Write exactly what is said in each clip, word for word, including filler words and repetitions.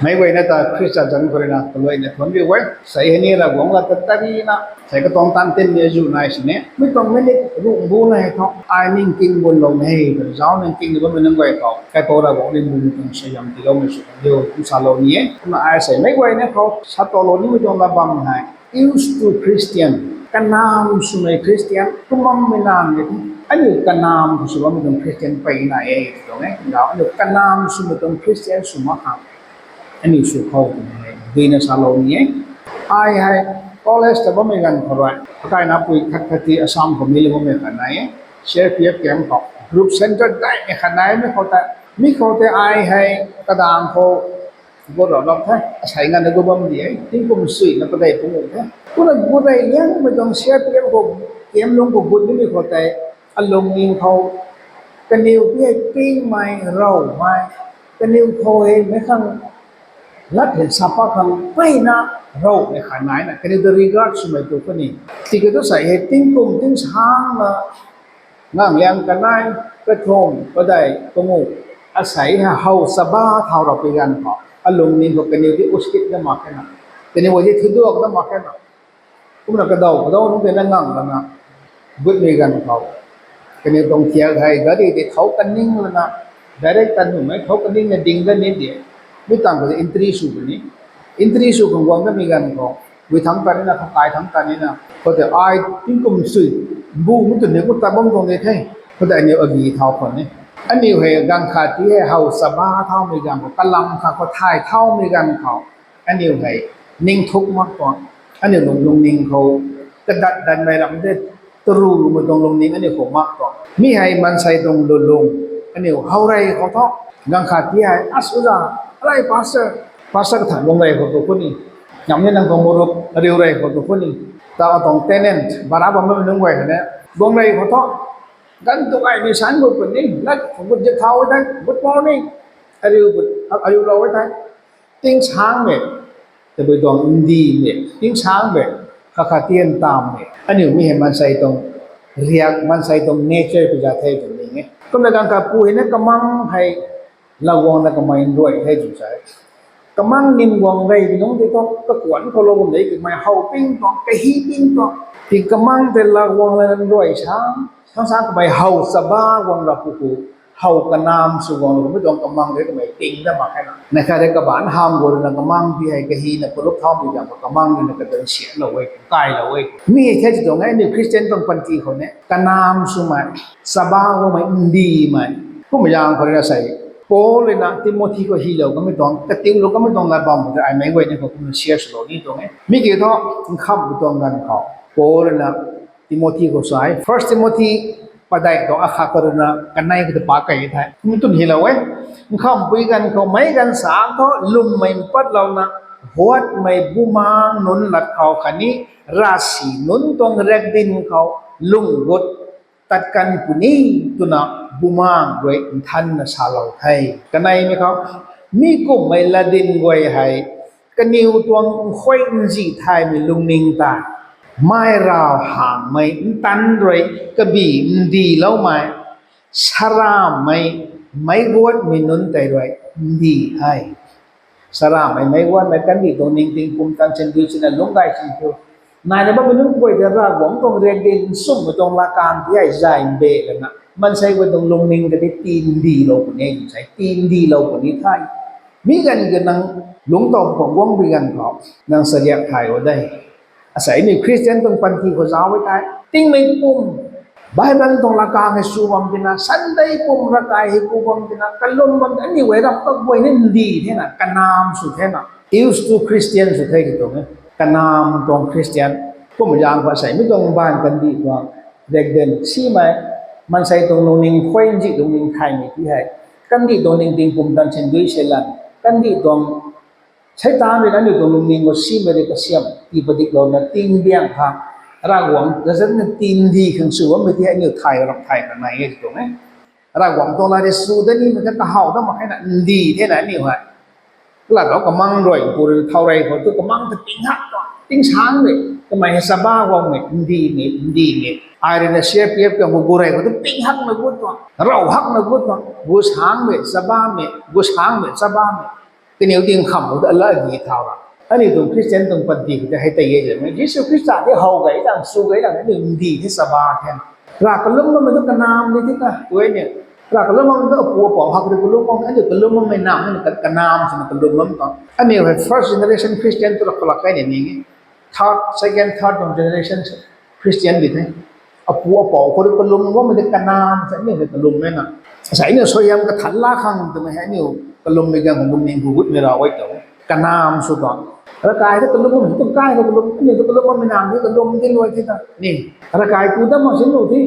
Meic guayna ta Khrista zanc khou rui na kaluaina thuanc riu e. Sei hei ni Ravguangc lat ta tarina sei katuang tan tin ni zu nai sini mi tuang minute ruh bu na hei thu ai ning king bun lou na hei tw zauc ning king ni bammei nunc guay khou kaipouc Ravguangc ning bun tuang suaihiam tiiloumei sw kan diu kum salou ni e. Kumna ai sei meic guayna khou sa talou nimei tuang lat bam hei used to Christian, kanamv swmei Christian kum bammei nang e. Aniu kanamv khou sw bammei tuang Christian peyna e tw tuang e. Aniu kanamv swmei tuang Christian sw mak khang aniu sw khou twmei hei duina salou ni e. Ai hei college ta bammei ganv khou rui akaina pui khat khat ti Assam khou mi le bammei khat nai e. C R P F camp khou group center daihmei khat nai e. Mi khou tei, mi khou tei ai hei kadang khou gut rau lak the, asei nganvna gut bam di e. Tingkum suina padeih pung the. Kumna gut rey liangmei tuang C R P F khou camp lungc khou gut nimei khou tei alungning khou kaniw ti hei pingmei, rowmei, kaniw khou hei meic khang lat hei sa pat khang peyna rowmei khat naina kaniw ta regard swmei tu kho ni. Tiki tu sei hei tingkum tingsangna ngang liang kanei, kathumh, padeih, pangu, asei hei how chaba thau rap pui ganv khou alungning khou kaniw ti uskit na mak khe na, kaniw ti thuduak na mak khe na. Kumna kadaw kadaw nunc tei na ngang lana gutmei ganv khou kaniw tuang thiak hei gari tei thouc kaning lana direct tan nuhmei thouc kaningna ding dat ni di. Mi tangv khou entry sw puni. Entry sw khang guang datmei ganv khou gui thangc tan nina, khakai thangc tan nina, khoutei ai tingkum sui bu mi twn ni ku tat bam tuang di the. Khoutei aniu agi thau khwan e. Aniu hei ganv khat ti hei how chaba thaumei ganv khou, kalam khat khou thay thaumei ganv khou aniu hei ningthuk mak tuang, aniu lung lungning khou kadat datmei ram de, taru lumei tuang lungning aniu khou mak tuang. Mi hei maansei tuang lulung, aniu how rey khou thu, ganv khat ti hei as uza, alei pastor, pastor kathan guang rey khou tu kho ni, namni nang tuang murup ariu rey khou tu kho ni, ta atuang tenant bara bammei nunc guay hei ne, guang rey khou thu, ganv tu gaymei san khou puni lat khou gut zip thau e thei, good morning, ariu, ariulou e thei, tingsangmei, tabui tuang ndimei tingsangmei, khat khat tian tammei, aniu mi hei maansei tuang riak, maansei tuang nature pi za the tw ning e. Kumna ganv khat pu hei na kamang hei laguangna kamei nruai the tw sa e. Kamang nim guang rey ti nungc tei thu kakuanc khou lou bam de, kamei how ping tuang, kahi ping tuang. Ti kamang tei laguangna nruai sa, sang sang kamei how chaba guang rap pu khou, how kanamv sw guang rap pu tuang kamang tei kamei ting dat mak khe na. Neih khat tei kabaanc hamh guay rui na kamang ti hei kahina palup thaumei ganv khou kamang rui na kadan sianlou e, kailou e. Mi hei the ti tuang e, aniu Christian tuang panty khou ne kanamv swmei, chaba guangmei, ndimei. Kummei zaeng khou rui na sei Paul rui na Timothy khou hylou kamei tuang, katiulou kamei tuang lat bam khou tei ai meic guay ni khou kumna share swlou ni tuang e. Mi kiu thu, nkhamhpui tuang ganv khou Paul rui na Timothy khou sa e, First Timothy padeih tuang akhat khou rui na kanei khou ta pa key the. Kum twn hylou e. Nkhamhpui ganv khou meic ganv sa thu lwmmei mpatlouna, huatmei bumaeng nunc lat khou khatni ravsic nunc tuang riakdanv khou lung gut tat kan puni twna bumaeng rui nthanna salou the. Kaneimei khou, mi kumhmei latdanv guay hei kaniw tuang nkhuai nzih thaymei lungning tei, mei rav hangmei ntanc rui kabi ndiloumei, saraamhmei, meic guatmei nunc tei rui ndi the. Saraamhmei, meic guatmei, kandih tuang ningting pumtan sindui sina lungc gay sin thu, naina bammei nunc guay ta Ravguangc tuang riakdanv nchumhmei tuang latkaeng ti hei zay mbe lana maansei guay tuang lungning ta ti tindilou puni, sa e, tindilou puni the. Mi ganv kha nang lungc tow khou guang bi ganv khou nang sariak thay o de. Asei ni Christian tuang panty khou zauc e thei, tingmei pum Bible tuang latkaeng hei sw bam tina, Sunday pum ravkai hei ku bam tina, kalum bam tina, aniu guay ram kaguay ni ndi thena, kanamv sw thena, used to Christian sw the ti tuang e. Kanamv tuang Christian, kum zaeng khou asei mi tuang baanv kandih tuang riakdanv simei, maansei tuang lungning khuai nzih lungning thaymei ti hei, kandih tuang ningting pumtan sindui se lan, kandih tuang Seitaan rui na aniu tuang lungning khou simei rui kasiam tii padiklouna tingbiang khang, Ravguangc ta zanna tindi khang sw bammei ti hei aniu thay rap thay kanei e ti tuang e. Ravguangc tuang lat rui sw dat nimei kha kahaw dat mak khe na, ndi thena aniu hei. Kalat khou kamang rui pu rui thau rey khou tu kamang ta ping hak tuang, tingsangmei, kamei hei chaba guangmei, ndimei, ndimei. Ai rui na C R P F khou gu rey khou tu ping hakna gut tuang, rav hakna gut tuang, gu sangmei, chabamei, gu sangmei, chabamei. Kaniw ting kham khou ta ala gi thau ra. Aniu tuang Christian tuang panty khou ta hei tei e twmei, Jisu Khrista tei how gay lang, sw gay lang, aniu ndi the saba the. Rav kalum bammei tu kanam di the ta, tu e ni. Rav kalum bammei tu apu apou hak rui kalum bam, aniu kalum bammei nam, aniu ka-, kanam swna kalum bam ta. Aniu hei first generation Christian tu ra kalak kai ni ning e. Third, second, third tuang generation Christian di the. Apu apou khou rui kalum bammei de kanam sa aniu hei kalum e na. Sa aniu suaihiam kathan la khang twmei hei aniu kalummei ganv khou lungning hu gutmei ra e tho. Kanam sw ta. Ravkai ta kalum bammei tu kai khou kalum, aniu ta kalum bammei nam di kalum di luai the ta. Ni, ravkai ku dam mak sin lu the.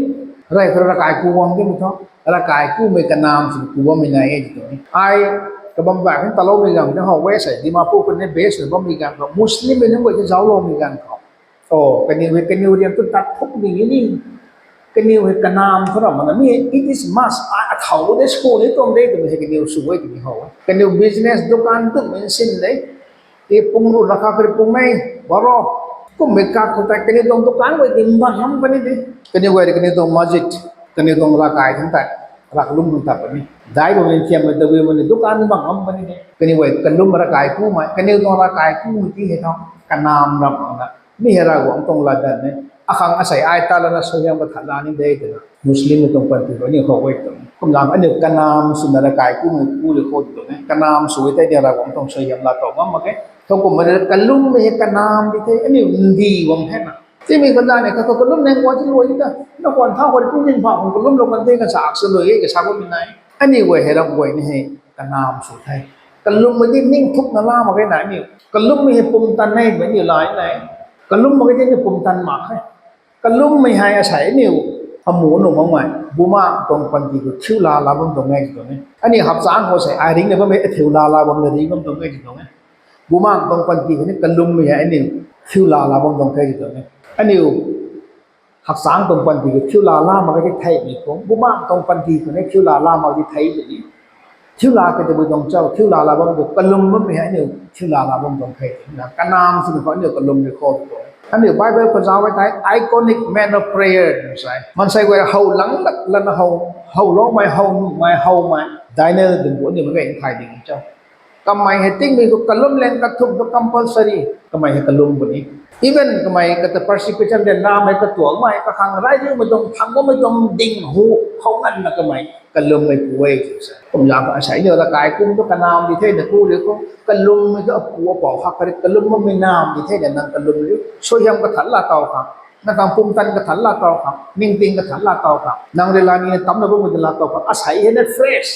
Rey khou ravkai ku bam de mei thu. Ravkai kumei kanam sw ku bammei nai e ti tuang e. Ai kabam bak khang taloumei ganv na how e sei, Dimapur khou ni base na bammei ganv khou, Muslimmei nunc guay ta zaucloumei ganv khou. O, kaniw hei kaniw riam tu tat thuk ding e ni. Kaniw hei kanam thu ram mana mi, it is must, ai athau de school ni tuang de twmei hei kaniw sw e twmei how e. Kaniw business dukan tu mention de. Ti pung ruh na kha kari pung nei, baro. Kummei kak khou tei kaniw tuang dukan guay di mbang ham puni de. Kaniw guay ri kaniw tuang masjid, kaniw tuang ravkai thangc tei, rav kalum thangc tat puni. Dai bam ni thiammei tabui mani dukan mbang ham puni de. Kaniw guay kalum ravkai kumei, kaniw tuang ravkai kumei ti hei tho, kanam ram khang na. Mi hei Ravguangc tuang latdanv e. Akhang asei ai ta lana suaihiam kathan la ni de twna Muslimmei tuang panty khou aniu how e tuang. Kumna aniu kanam swna ravkai kumei ku rui khou tuang e. Kanam sw e tei ni Ravguangc tuang suaihiam laa tow ngam mak e. Thowkumhmei rui kalummei hei kanam di the, aniu ndi guang the na. Timei khou la ni kha khou kalum nang guang ti luai ta. Na khwan thau khou ri pu din pha khou kalum lou kan the, kan sa aksa luai e, kasa bammei nai. Aniu guay hei ram guay ni hei kanam sw the. Kalummei di ningthukna la mak ge na aniu. Kalummei hei pumtan nei twmei aniu lai nai. Kalum mak ge di aniu pumtan mak khe. Kalummei hei asei aniu amu nuh makmei, bumaengc tuang panty khou thiu laa la bam tuang e ti tuang e. Aniu hapchangc khou sei ai ringcna bammei athiu laa la bam na ringc bam tuang e ti tuang e. Bumaengc tuang panty khou ni kalummei hei aniu thiu laa la bam tuang the ti tuang e. Aniu hapchangc tuang panty khou thiu laa la mak ge ti theihmei khou, bumaengc tuang panty khou ni thiu laa la mak ge ti thei tw ni. Thiu laa kei tabui tuang cho, thiu laa la bam tu kalum bammei hei aniu thiu laa la bam tuang the twna kanam swmei khou aniu kalum rui khou tu tuang. Aniu Bible khou zauc e thei iconic man of prayer twna sa e. Maansei guay how lang lak lana how, howloumei, how nuhmei, howmei, Daniel ding bu aniu mei gay thay ding cho. Kamei hei tingmei khou kalum lang kathumh tu compulsory. Kamei hei kalum puni. Even kamei kata persecution de namei katuangmei, kakhang rai riumei tuang, thang bammei tuang ding hu, how nganvna kamei kalummei pu e ti sa. Kumna asei aniu ravkai kum tu kanam di the na ku riu khou, kalummei tu apu apou hak kari kalum bammei nam di the na nang kalum riu. Suaihiam kathan laa tow khang, nang khang pumtan kathan laa tow khang, ningting kathan laa tow khang, nang rui la nina tamna bammei ta laa tow khang, asei hei na fresh,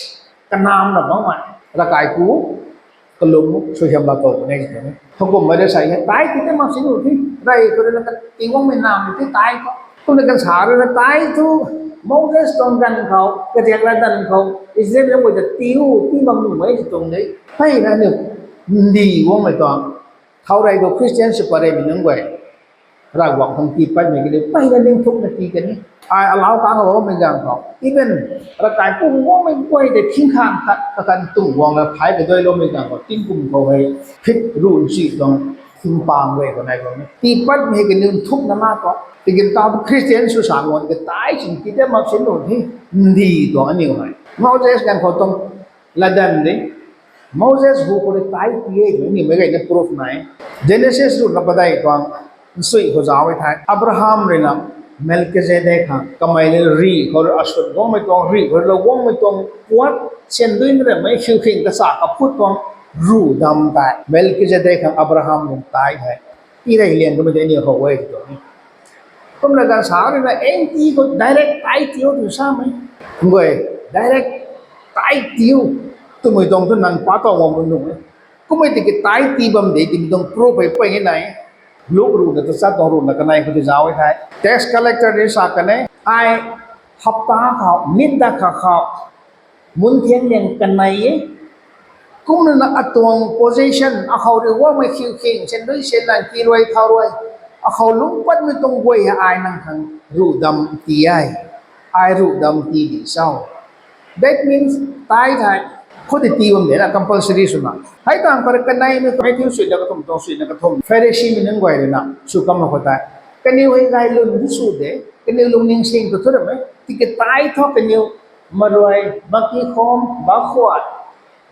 kanamna bammei, ravkai ku, kalum, suaihiam laa tow puni e ti tuang e. Thowkumhmei rui sa hei tithe mak sin nuh the, rey khou rui na kati guangmei nam ti tithe khou. Kumna kan sa rui na tithe thu, Moses tuang ganv khou, kariak latdanv khou, Israelmei nunc guay ta tiu, tii bam nuhmei ti tuang de. Hei na aniu ndi guangmei tuang, thau rey khou Christian sw pat reymei nunc guay Ravguangc khang tii patmei kaniw peyna ningthukna tii kan e. Ai alau kang loumei ganv khou, even ravkai pu guangmei guay tei thing khang khat kakan tuang guangna phey kaduailoumei ganv khou tingkum khou hei phit ruh nsi tuang thing pang guay khou nai guang e. Tii patmei hei kaniw nthukna na khou, tiki taw Christian sw sa guang ka tithe sin ti de mak sin nuh the, ndi tuang aniu hei Moses ganv khou tuang latdanv de. Moses hu khou rui tithe tii e twmei aniu mei gayna proof nai. Genesis ruhna padeih tuang nsui khou zauc e thei, Abraham rui na Melchizedek khang kamei rui rih khou rui asut guangmei tuang, rih khou rui lou guangmei tuang puat, syan dui na ramei hiu khing kasa kaphut tuang ruh dam tei Melchizedek khang Abraham rui tithe hei tii rey liang kamei tei aniu how e ti tuang e. Kumna ganv sa rui na, N T khou direct tithe tiu tw samei. Guay, direct tithe tiu twmei tuang tu nang pa tuang guang bam nuh e. Kummei tiki tithe tii bam de twmei tuang proof hei pey nai. Luk ruhna tachat tuang ruhna kanei khou ti zauc e thei, tax collector rui sa kan e, ai hapta khou, nitda kha khou, mun thiang liang kanei e. Kumna na atuang position, akhou rui guangmei khiu khing, syan dui syan lan, tii rui thau rui, akhou lungc patmei tuang guay hei ai nang khang ruh dam tii e. Ai ruh dam tii di cho. That means, tithe hei, khou ti tii bam de na compulsory swna. Hei tang khou rui kaneimei, Matthew suina kathumh tuang suina kathumh, Pharisimei nunc guay rui na sw kam khou tei, kaniw hei gay lun di sw de, kaniw lungning sing tu thu ram e, tiki tithe thu kaniw marui, maki khom, bakhuat,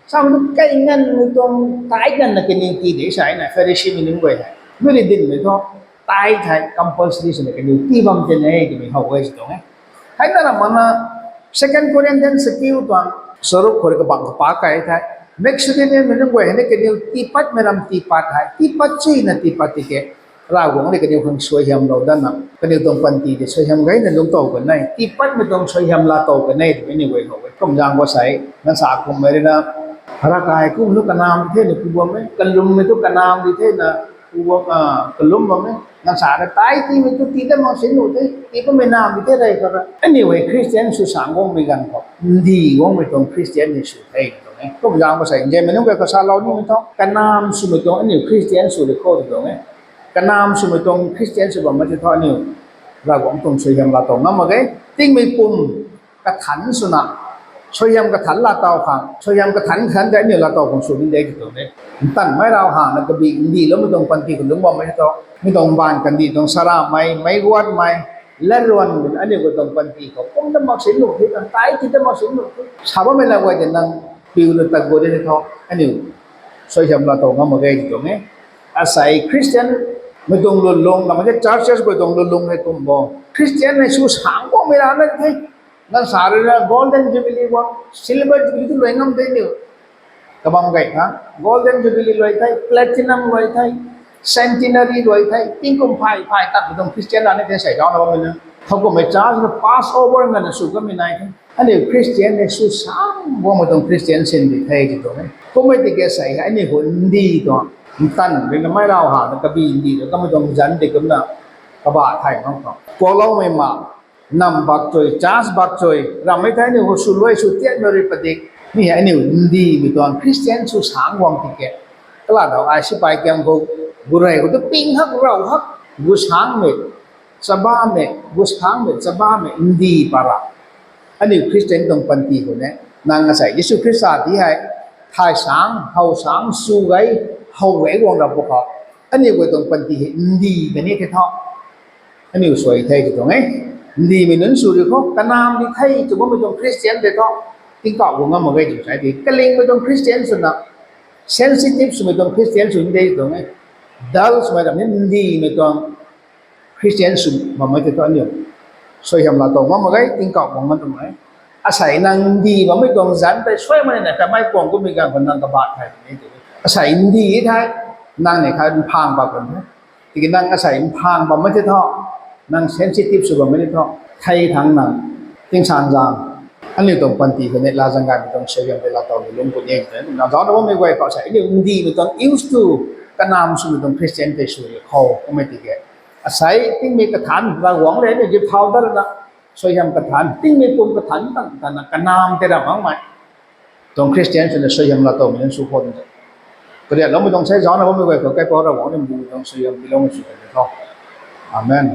Samei tu kai nganvmei tuang, tithe nganvna kaniw tii de sa na Pharisimei nunc guay hei. Mei rui dinmei thu, tithe hei compulsory swna kaniw tii bam tei ne twmei how e si tuang e. Hei na ram mana Second Corinthians sakiu tuang charuk khou rui kabang kapa kai the. Macedoniamei nunc guay hei ni kaniw tiipatmei ram tiipat hei, tiipat chuna tiipat tiki Ravguangc rui kaniw khang suaihiamlou datna, kaniw tuang panty tei suaihiam gayna lungc tow kan e, tiipatmei tuang suaihiam laa tow kan e twmei aniw guay how e. Kum zaeng khou sei, nganvsa kummei rui na, ravkai kum nu kanamv di thena ku bam e, kalummei tu kanamv di thena ku bam, a, kalum bam e. Nganvsa rui tithe tiimei tu tii dat mak si nuh the, tii bammei namv di the rey khou ra. Aniw hei Christian sw sang guangmei ganv khou, ndi guangmei tuang Christian ni sw the tuang e. Kum zaeng khou sei, nzianmei nunc guay khou salou nimei thu, kanamv swmei tuang aniw Christian sw rui khou tw tuang e. Kanamv swmei tuang Christian sw bammei tei thu aniw Ravguangc tuang suaihiam laa tow ngam mak ge. Tingmei pum kathanc swna, suaihiam kathanc laa tow khang, suaihiam kathanc khan tei aniw laa tow khang sw ni de tw tuang e. Ntanmei rav hangna kabi ndiloumei tuang panty khou lungc bammei tei thu, mi tuang mbaanv kandih tuang saramei, meic guatmei, latruan aniw khou tuang panty khou kum dat mak si nuh the, tithe tii dat mak si nuh the, sa bammei lat guay tei nang piuna tat gut de tei thu, aniw suaihiam laa tow ngam mak ge tw tuang e. Asei Christian mei tuang lwnlung, namei the churches guay tuang lwnlung hei kum bo, Christian hei sw sang guangmei rana the. Nganvsa rui na Golden Jubilee guang, Silver Jubilee tu luai ngam the aniw. Kabam gay tha, Golden Jubilee luai the, Platinum luai the, Centenary luai the, tingkum phay phay tatmei tuang Christian rana the sei zaucna bammei na. Thowkumhmei church na Passover nganvna sw kanmei nai the. Aniw Christian hei sw sang guangmei tuang Christian sin di the tw tuang e. Kummei tiki sei hei aniw khou ndi tuang, ntanmei na mei rav hangna kabi ndi tuang kamei tuang zanc di kumna kabah thay mak tuang. Kuakloumei ma, nam bak chui, church bak chui, rammei thei aniw khou sw luai sw tiatmei rui padik. Mi hei aniw ndimei tuang Christian sw sang guang tiki, kalat dau ai sipai kiang khou, gurey khou tu ping hak rav hak, gu sangmei, chabamei, gu sangmei, chabamei, ndi para. Aniw Christian tuang panty khou ne, nang asei Jisu Khrista ti hei, thay sang, how sang, sw gay, how gay guang rap pw khou, aniw guay tuang panty hei ndi kani the tho. Aniw suai the tw tuang e. Ndimei nunc sw rui khou, kanamv di the tw bammei tuang Christian tei thu, tingkauh guang ngam mak ge tw sa ti. Kalingmei tuang Christian swna, sensitive swmei tuang Christian sw de tw tuang e. Dull swmei ram ni ndimei tuang Christian sw bammei tei thu aniw suaihiam laa tow ngam mak ge, tingkauh guang ngam mak e. Asei nang ndi bammei tuang zanc tei suai mak nina kamei kuang kummei ganv khou nang kabah thay ni tw. Asei ndi thei, nang ni khat mphang bak kan the. Tiki nang asei mphang bammei tei thu, nang sensitive sw bammei tei thu, thei thangc nang, tingsaengzaeng, aniw tuang panty khou ni latzan gaymei tuang suaihiam tei laa tow ni lungc puni e tw. Nang zaucna bammei guay khou sei aniw ndimei tuang used to, kanamv swmei tuang Christian tei sw rui khou kummei tiki, asei tingmei kathanc Ravguangc rui aniw zip thau dat rana, suaihiam kathanc, tingmei pum kathanc tang tana kanamv tei ram makmei tuang Christian swna suaihiam laa towmei nunc sw khou tw. Kariakloumei tuang sei zaucna bammei guay khou kaipouc Ravguangc rui mbu tuang suaihiam tiiloumei sw kan tho. Amen.